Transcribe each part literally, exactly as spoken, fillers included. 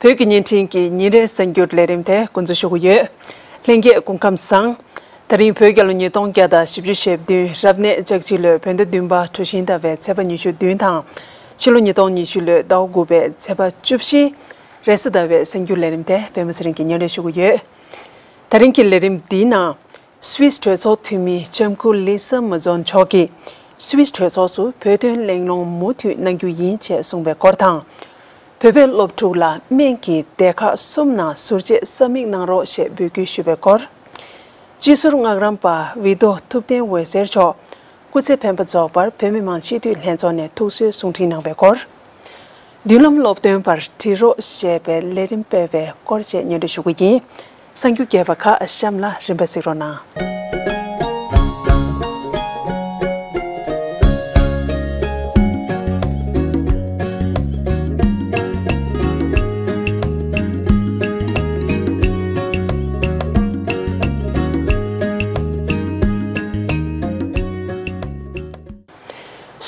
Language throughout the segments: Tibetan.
བོད་ཀྱི་བརྙན་འཕྲིན་གྱི་ཉིན་རེའི་གསར་འགྱུར་ལས་རིམ་དེ་འགོ་འཛུགས་ཞུ་གི་ཡོད། ལྷན་རྒྱས་སྐུ་ཁམས་བཟང་། ད་རིང་བོད་རྒྱལ་ལོ་ཉིས་སྟོང་བརྒྱ་དང་བཞི་བཅུ་ཞེ་བདུན་རབ་གནས་ལྕགས་བྱི་ལོའི་བོད་ཟླ་བདུན་པ་གྲོ་བཞིན་ཟླ་བའི་ཚེས་པ་ཉི་ཤུ་བདུན་དང་། ཕྱི་ལོ་ཉིས་སྟོང་ཉི་ཤུ་ལོའི་ཟླ་བ་དགུ་པའི་ཚེས་པ་བཅུ་བཞི། རེས་གཟའ་ཟླ་བའི་གསར་འགྱུར་ལས་རིམ་དེ་པད་མ་ཚེ་རིང་གིས་སྙན་སྒྲོན་ཞུ་གི་ཡོད། ད་རིང་གི་ལས་རིམ་འདིའི་ནང་། སུད་སི་གྲོས་ཚོགས་འཐུས་མི་ལྕམ་སྐུ་ལི་ས་མ་ཛོན་མཆོག་གིས་སུད་སི་གྲོས་ཚོགས་སུ་བོད་དོན་གླེང་སློང་མུ་མཐུད་གནང་རྒྱུ་ཡིན་ཅེས་གསུངས་པའི་སྐོར་དང་། བོད་པའི་སློབ་ཕྲུག་ལ་སྨན་གྱི་སྡེ་ཁག་གསུམ་ནང་ཟུར་བཅད་ས་མིག་གནང་རོགས་ཞེས་འབོད་སྐུལ་ཞུས་པའི་སྐོར། སྤྱི་ཟུར་སྔགས་རམས་པ་ཝི་ཏོ་ཐུབ་བསྟན་འོད་ཟེར་མཆོག་སྐུ་ཚེ་འཕེན་པ་རྫོགས་པར་བོད་མི་མང་སྤྱི་འཐུས་ལྷན་ཚོགས་ནས་ཐུགས་གསོའི་གསུང་འཕྲིན་གནང་བའི་སྐོར། མདུན་ལམ་སློབ་སྟོན་པར་ཁྲིད་རོགས་ཞེས་པའི་ལས་རིམ་སྤེལ་བའི་སྐོར་བཅས་སྙན་སྒྲོན་ཞུ་གི་ཡིན། གསར་འགྱུར་རྒྱས་པ་ཁག་གཤམ་ལ་རིམ་པས་གཟིགས་རོགས་གནང་།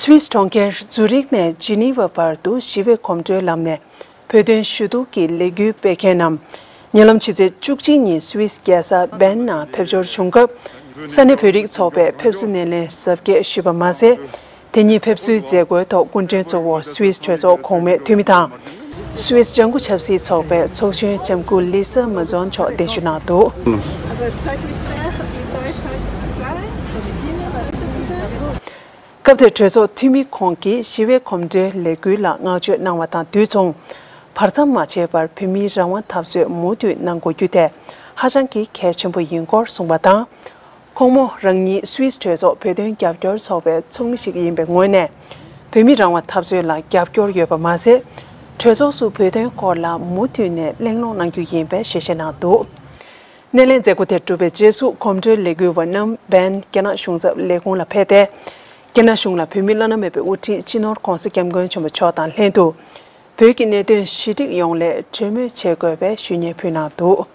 སུད་སི་གྲོང་ཁྱེར་ཛུ་རིག་ནས་ཇི་ནི་ཝ་བར་དུ་ཞི་བའི་གོམ་བགྲོད་ལམ་ནས་བོད་དོན་ཞུ་གཏུག་གི་ལས་འགུལ་སྤེལ་མཁན་རྣམས། ཉེ་ལམ་ཕྱི་ཚེས་བཅུ་གཅིག་ཉིན་སུད་སི་རྒྱལ་ས་བྷན་ནང་ཕེབས་འབྱོར་བྱུང་སྐབས། ས་གནས་བོད་རིགས་ཚོགས་པས་ཕེབས་བསུ་སྣེ་ལེན་གཟབ་རྒྱས་ཞུས་པ་མ་ཟད། དེ་ཉིན་ཕེབས་བསུའི་མཛད་སྒོའི་ཐོག་སྐུ་མགྲོན་གཙོ་བོ་སུད་སི་གྲོས་ཚོགས་གོང་མའི་འཐུས་མི་དང་། སུད་སི་ལྗང་ཁུ་ཆབ་སྲིད་ཚོགས་པའི་ཚོགས་གཞོན་ལྕམ་སྐུ་ལི་ས་མ་ཛོན་མཆོག་གདན་ཞུ་གནང་འདུག། Also es freut mich sehr, mit euch heute zu sein, für die Dinner heute zu sein. སྐབས་དེར་གྲོས་ཚོགས་འཐུས་མི་ཁོང་གིས་ཞི་བའི་གོམ་བགྲོད་ལས་འགུལ་ལ་བསྔགས་བརྗོད་གནང་བ་དང་དུས་མཚུངས། བར་མཚམས་མ་ཆད་པར་བོད་མིའི་རང་དབང་འཐབ་རྩོད་མུ་མཐུད་གནང་དགོས་རྒྱུ་དེ་ཧ་ཅང་གི་གལ་ཆེན་པོ་ཡིན་སྐོར་གསུངས་པ་དང་། ཁོང་མོ་རང་ཉིད་སུད་སི་གྲོས་ཚོགས་བོད་དོན་རྒྱབ་སྐྱོར་ཚོགས་པའི་ཚོགས་མི་ཞིག་ཡིན་པའི་ངོས་ནས། བོད་མིའི་རང་དབང་འཐབ་རྩོད་ལ་རྒྱབ་སྐྱོར་ཡོད་པ་མ་ཟད། གྲོས་ཚོགས་སུ་བོད་དོན་སྐོར་ལ་མུ་མཐུད་ནས་གླེང་སློང་གནང་རྒྱུ་ཡིན་པའི་ཞལ་བཞེས་གནང་འདུག། སྣེ་ལེན་མཛད་སྒོ་དེ་གྲུབ་པའི་རྗེས་སུ་གོམ་བགྲོད་ལས་འགུལ་བ་རྣམས་བྷན་རྒྱ་ནག་གཞུང་ཚབ་ལས་ཁུངས་ལ་ཕེབས་ཏེ། རྒྱ་ནག་གཞུང་ལ་བོད་མི་བླ་ན་མེད་པའི་དབུ་ཁྲིད་སྤྱི་ནོར་༧གོང་ས་༧སྐྱབས་མགོན་ཆེན་པོ་མཆོག་དང་ལྷན་དུ། བོད་ཀྱི་གནད་དོན་ཞི་འགྲིག་ཡོང་སླད་གྲོས་མོལ་བྱེད་དགོས་པའི་ཞུ་སྙན་ཕུལ་གནང་འདུག།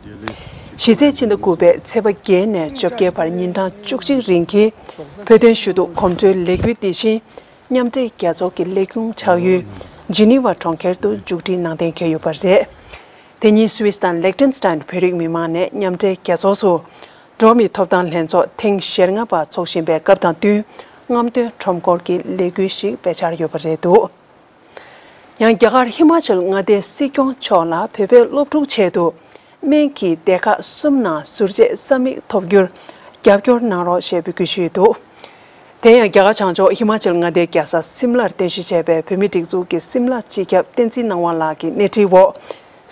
གཞི་རྩའི་ཕྱི་ཟླ་དགུ་པའི་ཚེས་པ་བརྒྱད་ནས་བཅོ་བརྒྱད་བར་ཉིན་གྲངས་བཅུ་གཅིག་རིང་གི་བོད་དོན་ཞུ་གཏུག་གོམ་བགྲོད་ལས་འགུལ་འདི་བཞིན། མཉམ་འབྲེལ་རྒྱལ་ཚོགས་ཀྱི་ལས་ཁུངས་ཆགས་ཡུལ་ཇི་ནི་ཝ་གྲོང་ཁྱེར་དུ་མཇུག་སྒྲིལ་གནང་གཏན་འཁེལ་ཡོད་པ་རེད། དེ་ཉིན་སུད་སི་དང་ལེག་ཏེན་སི་ཏན་བོད་རིགས་མི་མང་ནས་མཉམ་འབྲེལ་རྒྱལ་ཚོགས་སུ། འགྲོ་བ་མིའི་ཐོབ་ཐང་ལྷན་ཚོགས་ཐེངས་ཞེ་ལྔ་པ་འཚོགས་བཞིན་པའི་སྐབས་དང་བསྟུན། རྔམ་སྟོན་ཁྲོམ་སྐོར་གྱི་ལས་འགུལ་ཞིག་སྤེལ་འཆར་ཡོད་པ་རེད་འདུག། ཡང་རྒྱ་གར་ཧི་མ་ཅལ་མངའ་སྡེའི་སྲིད་སྐྱོང་མཆོག་ལ་བོད་པའི་སློབ་ཕྲུག་ཆེད་དུ། སྨན་གྱི་སྡེ་ཁག་གསུམ་ནང་ཟུར་བཅད་ས་མིག་ཐོབ་རྒྱུར་རྒྱབ་སྐྱོར་གནང་རོགས་ཞེས་འབོད་སྐུལ་ཞུས་འདུག། དེ་ཡང་རྒྱ་གར་བྱང་ཕྱོགས་ཧི་མ་ཅལ་མངའ་སྡེའི་རྒྱལ་ས་སིམ་ལར་རྟེན་གཞི་བྱས་པའི་བོད་མིའི་སྒྲིག་འཛུགས་ཀྱི་སིམ་ལ་སྤྱི་ཁྱབ་བསྟན་འཛིན་སྣང་བ་ལགས་ཀྱི་སྣེ་ཁྲིད་འོག།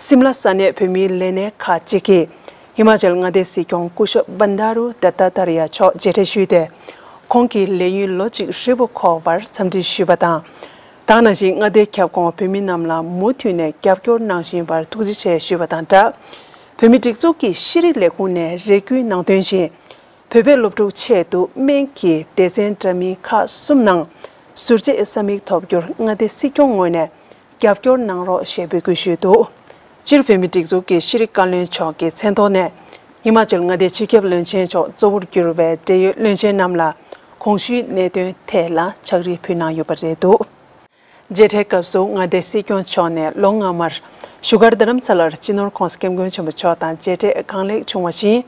སིམ་ལ་ས་གནས་བོད་མིའི་ལས་སྣེ་ཁག་ཅིག་གིས་ཧི་མ་ཅལ་མངའ་སྡེའི་སྲིད་སྐྱོང་སྐུ་ཞབས་བན་དཱ་རུ་དཏ་ཏཱ་རི་ཡ་མཆོག་མཇལ་འཕྲད་ཞུས་ཏེ། ཁོང་གི་ལས་ཡུན་ལོ་གཅིག་ཧྲིལ་པོ་འཁོར་བར་འཚམས་འདྲི་ཞུས་པ་དང་། ད་ག་ནང་བཞིན་མངའ་སྡེའི་ཁྱབ་ཁོངས་བོད་མི་རྣམས་ལ་མུ་མཐུད་ནས་རྒྱབ་སྐྱོར་གནང་བཞིན་པར་ཐུགས་རྗེ་ཆེ་ཞུས་པ་དང་སྦྲགས། བོད་མིའི་སྒྲིག་འཛུགས་ཀྱི་ཤེས་རིག་ལས་ཁུངས་ནས་རེ་སྐུལ་གནང་དོན་བཞིན། བོད་པའི་སློབ་ཕྲུག་ཆེད་དུ་སྨན་གྱི་སྡེ་ཚན་འདྲ་མིན་ཁག་གསུམ་ནང་ཟུར་བཅད་ས་མིག་ཐོབ་རྒྱུར་མངའ་སྡེ་སྲིད་སྐྱོང་ངོས་ནས་རྒྱབ་སྐྱོར་གནང་རོགས་ཞེས་འབོད་སྐུལ་ཞུས་འདུག། སྤྱིར་བོད་མིའི་སྒྲིག་འཛུགས་ཀྱི་ཤེས་རིག་བཀའ་བློན་མཆོག་གི་མཚན་ཐོག་ནས། ཧི་མ་ཅལ་མངའ་སྡེའི་སྤྱི་ཁྱབ་བློན་ཆེན་མཆོག་གཙོ་བོར་གྱུར་བའི་འབྲེལ་ཡོད་བློན་ཆེན་རྣམས་ལ་གོང་ཞུས་གནད་དོན་ཐད་ལ་ཕྱག་བྲིས་ཕུལ་གནང་ཡོད་པ་རེད་འདུག། མཇལ་འཕྲད་སྐབས་སུ་མངའ་སྡེའི་སྲིད་སྐྱོང་མཆོག་ནས་ལོ་སྔ་མར་བཞུགས་སྒར་རྡ་རམ་ས་ལར་སྤྱི་ནོར་༧གོང་ས་༧སྐྱབས་མགོན་ཆེན་པོ་མཆོག་དང་མཇལ་འཕྲད་གང་ལེགས་བྱུང་བ་བཞིན།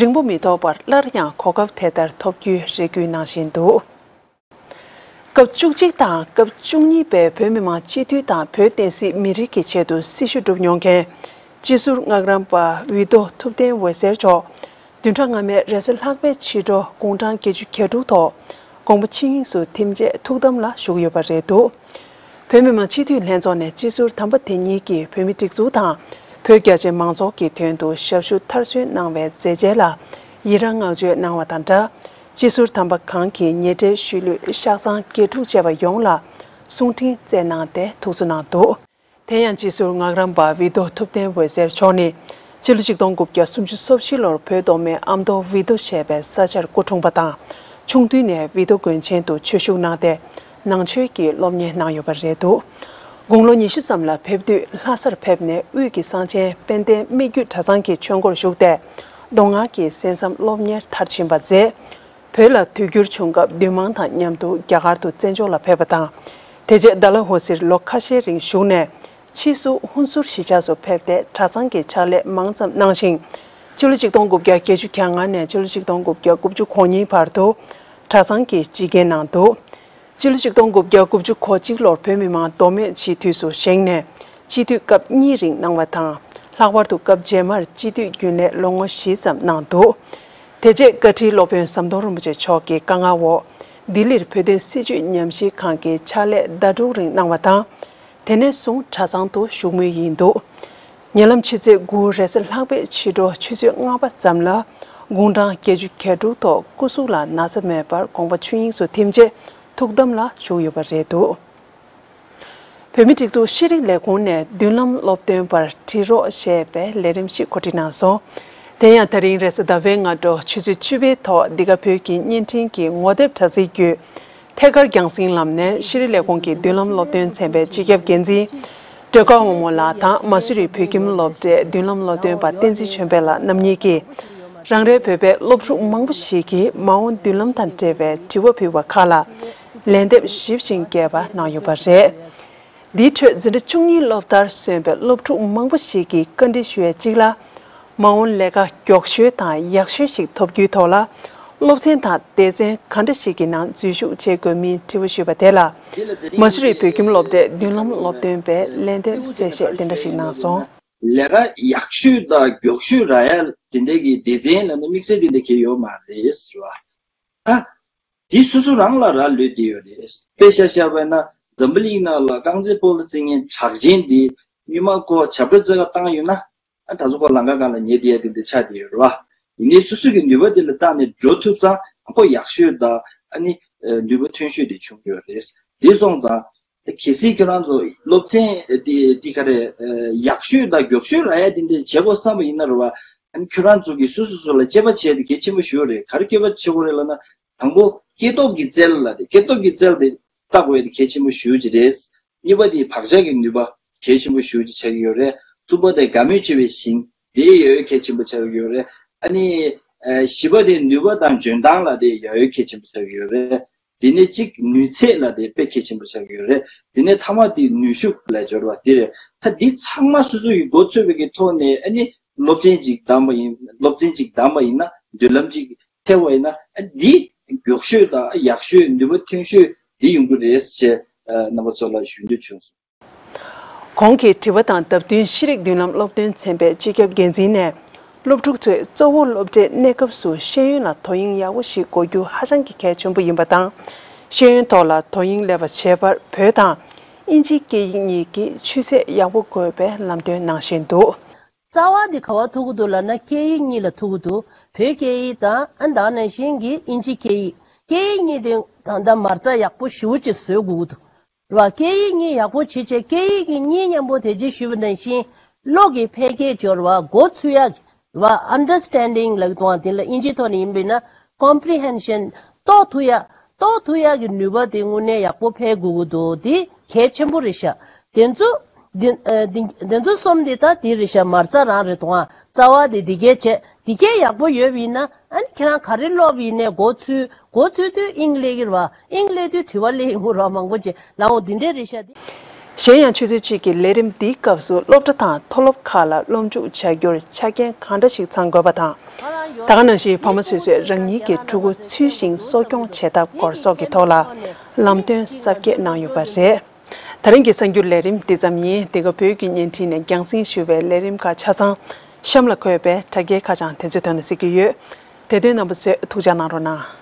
རིང་པོ་མི་ཐོགས་པར་སླར་ཡང་གོ་སྐབས་དེ་ལྟར་ཐོབ་རྒྱུའི་རེ་སྐུལ་གནང་བཞིན་འདུག། སྐབས་བཅུ་གཅིག་དང་སྐབས་བཅུ་གཉིས་པའི་བོད་མི་མང་སྤྱི་འཐུས་དང་བོད་བསྟན་སྲིད་མི་རིགས་ཀྱི་ཆེད་དུ་སྲི་ཞུ་བསྒྲུབས་མྱོང་མཁན། སྤྱི་ཟུར་སྔགས་རམས་པ་ཝི་ཏོ་ཐུབ་བསྟན་འོད་ཟེར་མཆོག་བདུན་ཕྲག་སྔ་མའི་རེས་གཟའ་ལྷག་པའི་ཕྱི་དྲོ་དགུང་གྲངས་བརྒྱད་ཅུ་གྱ་དྲུག་ཐོག་དགོངས་པ་ཆིངས་ཡིག་སུ་འཐིམ་རྗེས་ཐུགས་དམ་ལ་བཞུགས་ཡོད་པ་རེད་འདུག། བོད་མི་མང་སྤྱི་འཐུས་ལྷན་ཚོགས་ནས་སྤྱི་ཟུར་དམ་པ་དེ་ཉིད་ཀྱིས་བོད་མི་སྒྲིག་འཛུགས་དང་བོད་རྒྱ་ཆེ་མང་ཚོགས་ཀྱི་དོན་དུ་ཞབས་ཞུ་མཐར་སོན་གནང་བའི་མཛད་རྗེས་ལ་ཡི་རངས་བསྔགས་བརྗོད་གནང་བ་དང་སྦྲགས། སྤྱི་ཟུར་དམ་པ་གང་གིས་ཉེ་འབྲེལ་ཤུལ་ལུས་ཤག་ཚང་དགེ་ཕྲུག་བཅས་པ་ཡོངས་ལ་གསུང་འཕྲིན་བསྩལ་གནང་སྟེ་ཐུགས་གསོ་གནང་འདུག། དེ་ཡང་སྤྱི་ཟུར་སྔགས་རམས་པ་ཝི་ཏོ་ཐུབ་བསྟན་འོད་ཟེར་མཆོག་ནི། སྤྱི་ལོ་ཆིག་སྟོང་དགུ་བརྒྱ་སུམ་ཅུ་སོ་བཞི་ལོར་བོད་མདོ་སྨད་ཨ་མདོ་ཝི་ཏོ་ཞེས་པའི་ས་ཆར་སྐུ་འཁྲུངས་པ་དང་། ཆུང་དུས་ནས་ཝི་ཏོ་དགོན་ཆེན་དུ་ཆོས་ཞུགས་གནང་སྟེ། ནང་ཆོས་ཀྱི་སློབ་གཉེར་གནང་ཡོད་པ་རེད་འདུག། དགུང་ལོ་ཉི་ཤུ་ཙམ་ལ་ཕེབས་དུས་ལྷ་སར་ཕེབས་ནས་དབུས་ཀྱི་གསང་ཆེན་དཔལ་ལྡན་སྨད་རྒྱུད་གྲྭ་ཚང་གི་ཆོས་སྒོར་ཞུགས་ཏེ། མདོ་སྔགས་ཀྱི་གསན་བསམ་སློབ་གཉེར་མཐར་ཕྱིན་པ་མཛད། བོད་ལ་དུས་འགྱུར་བྱུང་སྐབས་འདུས་མང་དང་མཉམ་དུ་རྒྱ་གར་དུ་བཙན་བྱོལ་ལ་ཕེབས་པ་དང་། དེ་རྗེས་ཌལ་ཧོ་སིར་ལོ་ཁ་ཤས་རིང་བཞུགས་ནས། ཕྱིས་སུ་ཧུན་སུར་གཞིས་ཆགས་སུ་ཕེབས་ཏེ་གྲྭ་ཚང་གི་ཕྱག་ལས་མང་ཙམ་གནང་ཞིང་། ཕྱི་ལོ་ཆིག་སྟོང་དགུ་བརྒྱ་བརྒྱད་ཅུ་གྱ་ལྔ་ནས་ཕྱི་ལོ་ཆིག་སྟོང་དགུ་བརྒྱ་དགུ་བཅུ་གོ་གཉིས་བར་དུ་གྲྭ་ཚང་གི་སྤྱི་འགན་གནང་འདུག་ཕྱི་ལོ་ཆིག་སྟོང་དགུ་བརྒྱ་དགུ་བཅུ་གོ་གཅིག་ལོར་བོད་མི་མང་མདོ་སྨད་སྤྱི་འཐུས་སུ་བཞེངས་ནས་སྤྱི་འཐུས་སྐབས་གཉིས་རིང་གནང་བ་དང་། ལྷག་པར་དུ་སྐབས་རྗེས་མར་སྤྱི་འཐུས་རྒྱུན་ལས་ལོ་ངོ་བཞི་ཙམ་གནང་འདུག་དེ་རྗེས་བཀའ་ཁྲིའི་སློབ་དཔོན་ཟམ་གདོང་རིན་པོ་ཆེ་མཆོག་གི་བཀའ་མངགས་འོག་ལྡི་ལིར་བོད་དོན་སྲིད་བྱུས་ཉམས་ཞིབ་ཁང་གི་ཕྱག་ལས་ཟླ་དྲུག་རིང་གནང་བ་དང་། དེ་ནས་བཟུང་གྲྭ་ཚང་དུ་བཞུགས་མུས་ཡིན་འདུག་ཉེ་ལམ་ཕྱི་ཚེས་དགུ་རེས་གཟའ་ལྷག་པའི་ཕྱི་དྲོ་ཆུ་ཚོད་ལྔ་པ་ཙམ་ལ་དགུང་གྲངས་བརྒྱད་ཅུ་གྱ་དྲུག་ཐོག་སྐུ་གཟུགས་ལ་ན་ཚ་མེད་པར་དགོངས་པ་ཆོས་དབྱིངས་སུ་ཐིམ་རྗེས་ཐུགས་དམ་ལ་བཞུགས་ཡོད་པ་རེད་འདུག་བོད་མིའི་སྒྲིག་འཛུགས་ཤེས་རིག་ལས་ཁུངས་ནས་མདུན་ལམ་སློབ་སྟོན་པར་ཁྲིད་རོགས་ཞེས་པའི་ལས་རིམ་ཞིག་གོ་སྒྲིག་གནང་སོང་། དེ་ཡང་ད་རིང་རེས་གཟའ་ཟླ་བའི་སྔ་དྲོ་ཆུ་ཚོད་བཅུ་པའི་ཐོག་འདི་ག་བོད་ཀྱི་བརྙན་འཕྲིན་གྱི་ངོ་དེབ་དྲ་ཚིགས་བརྒྱུད། ཐད་ཀར་རྒྱང་སྲིང་ལམ་ནས་ཤེས་རིག་ལས་ཁུངས་ཀྱི་མདུན་ལམ་སློབ་སྟོན་ཚན་པའི་སྤྱི་ཁྱབ་འགན་འཛིན་སྒྲོལ་དཀར་དབང་མོ་ལགས་དང་མ་སུ་རི་བོད་ཁྱིམ་སློབ་གྲྭའི་མདུན་ལམ་སློབ་སྟོན་པ་བསྟན་འཛིན་ཆོས་འཕེལ་ལགས་རྣམ་གཉིས་ཀྱིས། རང་རེའི་བོད་པའི་སློབ་ཕྲུག་མང་པོ་ཞིག་གིས་མ་འོངས་མདུན་ལམ་དང་འབྲེལ་བའི་དྲི་བ་ཕུལ་བ་ཁག་ལ་ལན་འདེབས་ཞིབ་ཅིང་རྒྱས་པ་གནང་ཡོད་པ་རེད། འདིའི་ཁྲོད་འཛིན་གྲྭ་བཅུ་གཉིས་སློབ་མཐར་སོན་པའི་སློབ་ཕྲུག་མང་པོ་ཞིག་གིས་བཀའ་འདྲི་ཞུ་ཡས་གཅིག་ལ། མ་འོངས་ལས་ཀ་མགྱོགས་ཤོས་དང་ཡག་ཤོས་ཤིག་ཐོབ་རྒྱུའི་ཐོག་ལ། སློབ་ཚན་དང་སྡེ་ཚན་ག་འདྲ་ཞིག་གི་ནང་འཛུལ་ཞུགས་བྱེད་དགོས་མིན་དྲི་བ་ཞུས་པ་དེ་ལ། མ་སུ་རི་བོད་ཁྱིམ་སློབ་གྲྭའི་མདུན་ལམ་སློབ་སྟོན་པས་ལན་འདེབས་གསལ་བཤད་དེ་འདྲ་ཞིག་གནང་སོང་། ལས་ཀ་ཡག་ཤོས་དང་མགྱོགས་ཤོས་རག་ཡ་དེ་འདྲ་གི་སྡེ་ཚན་ལ་ནི་དམིགས་བསལ་དེ་འདྲ་གང་ཡོད་མ་རེད་ཟེར་བ། ད། དེ་སོ་སོ་རང་ལ་རག་ལུས་བསྡད་ཡོད་རེད། དཔེ་ཆ་བཞག་པ་ཡིན་ན་འཛམ་བུ་གླིང་ནང་ལ་རྐང་རྩེད་སྤོ་ལོ་རྩེད་མཁན་གྲགས་ཅན་དེ་སྔོན་མ་ཁོ་བྱ་བྲོ་རྩེ་ག་བཏང་ཡོད་ན། ཨ་ད་གཟོད་ཁོ་ལམ་ཁ་སྒང་ལ་ཉལ་བསྡད་ཡ་དེ་འདྲ་ཆགས་བསྡད་ཡོད་རེད་བ། ཡིན་ནའི་སོ་སོ་གི་ནུས་པ་དེ་ལ་བརྟེན་ནས་འགྲོ་ཐུབ་ཙང་ཁོ་ཡག་ཤོས་དང་ཨ་ནི་ནུས་པ་ཐོན་ཤོས་དེ་བྱུང་ཡོད་རེད། དེ་སོང་ཙང་། གལ་སྲིད་ཁྱོད་རང་ཚོ་སློབ་ཚན་དེ་དེ་ག་རེ་ཡག་ཤོས་དང་མགྱོགས་ཤོས་རག་ཡ་དེ་འདྲ་བྱེད་དགོས་བསམ་པ་ཡིན་ན་རེད་བ། ཨ་ནི་ཁྱོད་རང་ཚོ་གིས་སོ་སོ་སོ་ལ་དཔྱད་པ་བྱས་ཏེ་གལ་ཆེན་པོ་ཞིག་རེད། ག་རེ་དཔྱད་པ་བྱེད་དགོས་རེད་ལབ་ན། དང་པོ་སྐྱེ་སྟོབས་ཀྱི་རྩལ་ལ་དེ་སྐྱེ་སྟོབས་ཀྱི་རྩལ་དེ་བལྟ་དགོས་ཡ་དེ་གལ་ཆེན་པོ་ཞེ་པོ་ཅིག་རེད། གཉིས་པ་དེ་བག་ཆགས་ཀྱི་ནུས་པ་གལ་ཆེན་པོ་ཞེ་པོ་ཅིག་ཆགས་ཀྱི་ཡོད་རེད། གསུམ་པ་དེ་དགའ་མོས་ཆེ་བའི་ཞིང་དེ་ཡོད་ཡ་གལ་ཆེན་པོ་ཆགས་ཀྱི་ཡོད་རེད། ཨ་ནི་བཞི་པ་དེ་ནུས་པ་དང་འཇོན་ཐང་ལ་དེ་ཡོད་ཡ་གལ་ཆེན་པོ་ཆགས་ཀྱི་ཡོད་རེད། དེ་ནས་གཅིག་ནུས་ཚད་ལ་དེ་དཔེ་གལ་ཆེན་པོ་ཆགས་ཀྱི་ཡོད་རེད། དེ་ནས་ཐ་མ་དེ་ནུས་ཤུགས་ལ་སྦྱོར་བ་དེ་རེད། ད་འདི་ཚང་མ་སོ་སོ་ཡི་མགོ་ཚོས་པའི་གི་ཐོག་ནས་ཨ་ནི་སློབ་ཚན་གཅིག་བདམས་པ་ཡིན། སློབ་ཚན་གཅིག་བདམས་པ་ཡིན་ན། མདུན་ལམ་གཅིག་འཚོལ་བ་ཡིན་ན། ཨ་འདི་མགྱོགས་ཤོས་དང་ཡག་ཤོས་ནུས་པ་ཐོན་ཤོས་འདི་ཡོང་གི་རེད་ཅེས་རྣམ་པ་ཚོ་ལ་ཞུ་འདོད་བྱུང་སོང་། གོང་གི་དྲི་བ་དང་བརྡ་བརྒྱུད་ཤེས་རིག་མདུན་ལམ་སློབ་སྟོན་ཚན་པའི་སྤྱི་ཁྱབ་འགན་འཛིན་ནས། སློབ་ཕྲུག་ཚོས་གཙོ་བོ་སློབ་གྲྭའི་གནས་སྐབས་སུ་ཤེས་ཡོན་ལ་དོ་དབྱིངས་ཡག་པོ་ཞིག་དགོས་རྒྱུ་ཧ་ཅང་གི་གལ་ཆེན་པོ་ཡིན་པ་དང་། ཤེས་ཡོན་ཐོག་ལ་དོ་དབྱིངས་སླེབས་པ་བྱེད་པར་བོད་དང་དབྱིན་ཇིའི་སྐད་ཡིག་གཉིས་ཀྱི་ཆུ་ཚད་ཡག་པོ་དགོས་པའི་ལམ་སྟོན་གནང་བཞིན་འདུག་རྩ་བ་འདི་ག་པར་ཐུག་གི་འདུག་ལབ་ན། སྐད་ཡིག་གཉིས་ལ་ཐུག་གི་འདུག་བོད་སྐད་ཡིག་དང་། ཨ་ད་ག་ནང་བཞིན་གྱི་དབྱིན་ཇི་སྐད་ཡིག་སྐད་ཡིག་གཉིས་དེ་ད་ལྟ་མ་རྩ་ཡག་པོ་ཞེ་པོ་ཅིག་བཟོ་དགོས་ཀྱི་འདུག་རེད་བ། སྐད་ཡིག་གཉིས་ཡག་པོ་བྱེད་བྱས། སྐད་ཡིག་གི་གཉིས་མཉམ་པོ་དེ་རྗེས་ཞུས་པ་ནང་བཞིན་བློ་གི་འཕེལ་རྒྱས་སྦྱོར་བ། མགོ་ཚོས་ཡག་རེད་བ། ཨན་ཌར་སི་ཊན་ཌིང་ལབ་ཀྱི་འདུག་ཨ། དེ་ལ་དབྱིན་ཇིའི་ཐོག་ནས་ཡིན་པ་ཡིན་ན་ཀོམ་པི་རི་ཧན་ཤན། རྟོགས་ཐུབ་ཡག་རྟོགས་ཐུབ་ཡག་གི་ནུས་པ་དེ་དངོས་གནས་ཡག་པོ་འཕེལ་དགོས་ཀྱི་འདུག་དེ་གལ་ཆེན་པོ་རེད་ཤག་དེ་ཚོ། དེ་ཨ་དེ་དེ་ཚོ་གསུམ་དེ་ད་དེ་རེད་ཤག་མ་རྩ་རང་རེད་འདུག་ཨ། རྩ་བ་དེ་དེ་གས་བྱས། དེ་གས་ཡག་པོ་ཡོད་པ་ཡིན་ན། ཨ་ནི་ཁྱེད་རང་ག་རེ་ཀློག་པ་ཡིན་ནའི་མགོ་ཚོས། མགོ་ཚོས་དུས་དབྱིངས་སླེབས་ཀྱི་རེད་བ། དབྱིངས་སླེབས་དུས་དྲི་བ་སླེབས་ཡོང་གི་རེད་བ། མང་པོ་ཅིག་ལའང་འོ་དེ་འདྲས་རེད་ཤག་དེ། གཞན་ཡང་ཆུ་ཚོད་གཅིག་གི་ལས་རིམ་འདིའི་སྐབས་སུ་སློབ་གྲྭ་དང་མཐོ་སློབ་ཁག་ལ་སློབ་འཇུག་བྱ་རྒྱུར་ཆ་རྐྱེན་གང་འདྲ་ཞིག་ཚང་དགོས་པ་དང་། ད་ག་ནང་བཞིན་ཕ་མ་སོ་སོས་རང་ཉིད་ཀྱི་ཕྲུ་གུ་ཚུལ་བཞིན་གསོ་སྐྱོང་བྱེད་ཐབས་སྐོར་སོགས་ཀྱི་ཐོག་ལ་ལམ་སྟོན་གསར་བསྐྱེད་གནང་ཡོད་པ་རེད། ད་རིང་གི་གསར་འགྱུར་ལས་རིམ་འདི་ཙམ་ཡིན། འདི་ག་བོད་ཀྱི་བརྙན་འཕྲིན་ནས་རྒྱང་སྲིང་ཞུ་བའི་ལས་རིམ་ཁག་ཆ་ཚང་གཤམ་ལ་འཁོད་པའི་དྲ་རྒྱའི་ཁ་བྱང་དེ་ཚོའི་ཐོག་ནས་གཟིགས་ཀྱི་ཡོད། དེ་དོན་རྣམ་པ་ཚོས་ཐུགས་ཅག་གནང་རོགས་གནང་།